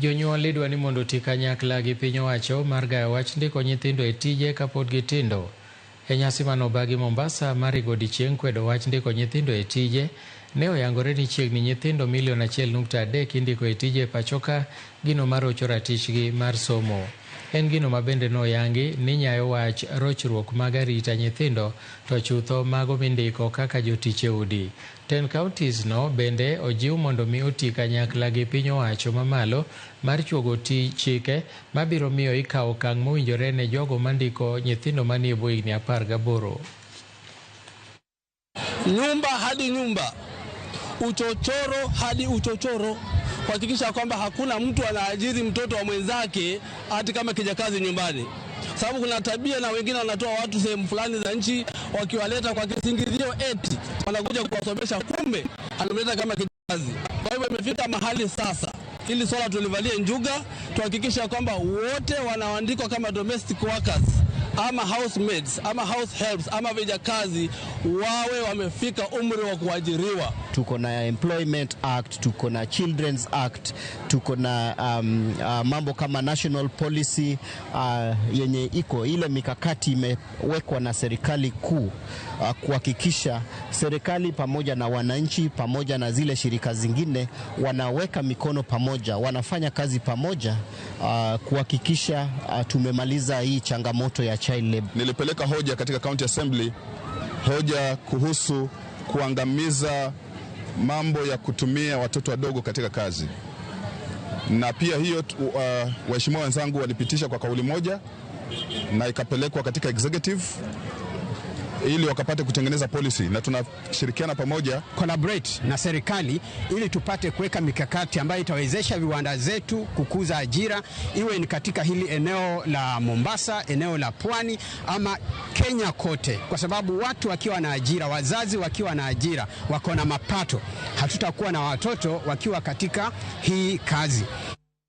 Jonyuol idwa ni mondo oti kanyakla gi piny owacho mar gayo wach ndiko nyithindo e tije kapod gitindo. E nyasi manobagi Mombasa mar higa odiechieng' kwedo wach ndiko nyithindo e tije, ne oyangore ni chiegni nyithindo milion 1.3 indiko e tije e pachoka, gino marocho ratichgi mar somo. En gino mabende noyangi ni nyayo wach rochruok mag arita nyithindo to chutho mago mindiko kaka jotich e udi. 10 counties no bende ojiw mondo mi oti kanyakla gi piny owacho mamalo mar chuogo chike mabiro miyo ikawo okang' mowinjore ne jogo mandiko nyithindo manie bwo higni 18. Nyumba hadi nyumba, uchochoro hadi uchochoro, kuhakikisha kwamba hakuna mtu anaajiri mtoto wa mwenzake hata kama kijakazi nyumbani, sababu kuna tabia na wengine wanatoa watu sehemu fulani za nchi wakiwaleta kwa kisingizio eti wanakuja kuwasomesha, kumbe anamleta kama kijakazi. Kwa hivyo imefika mahali sasa ili swala tulivalie njuga, tuhakikisha kwamba wote wanaoandikwa kama domestic workers ama housemaids ama house helps ama vijakazi wawe wamefika umri wa kuajiriwa. Tuko na Employment Act, tuko na Children's Act, tuko na mambo kama national policy yenye iko ile mikakati imewekwa na serikali kuu kuhakikisha serikali pamoja na wananchi pamoja na zile shirika zingine wanaweka mikono pamoja, wanafanya kazi pamoja kuhakikisha tumemaliza hii changamoto ya child labor. Nilipeleka hoja katika County Assembly, hoja kuhusu kuangamiza mambo ya kutumia watoto wadogo katika kazi, na pia hiyo waheshimiwa wenzangu walipitisha kwa kauli moja na ikapelekwa katika executive ili wakapate kutengeneza policy, na tunashirikiana pamoja collaborate na serikali ili tupate kuweka mikakati ambayo itawezesha viwanda zetu kukuza ajira, iwe ni katika hili eneo la Mombasa, eneo la Pwani ama Kenya kote, kwa sababu watu wakiwa na ajira, wazazi wakiwa na ajira, wako na mapato, hatutakuwa na watoto wakiwa katika hii kazi.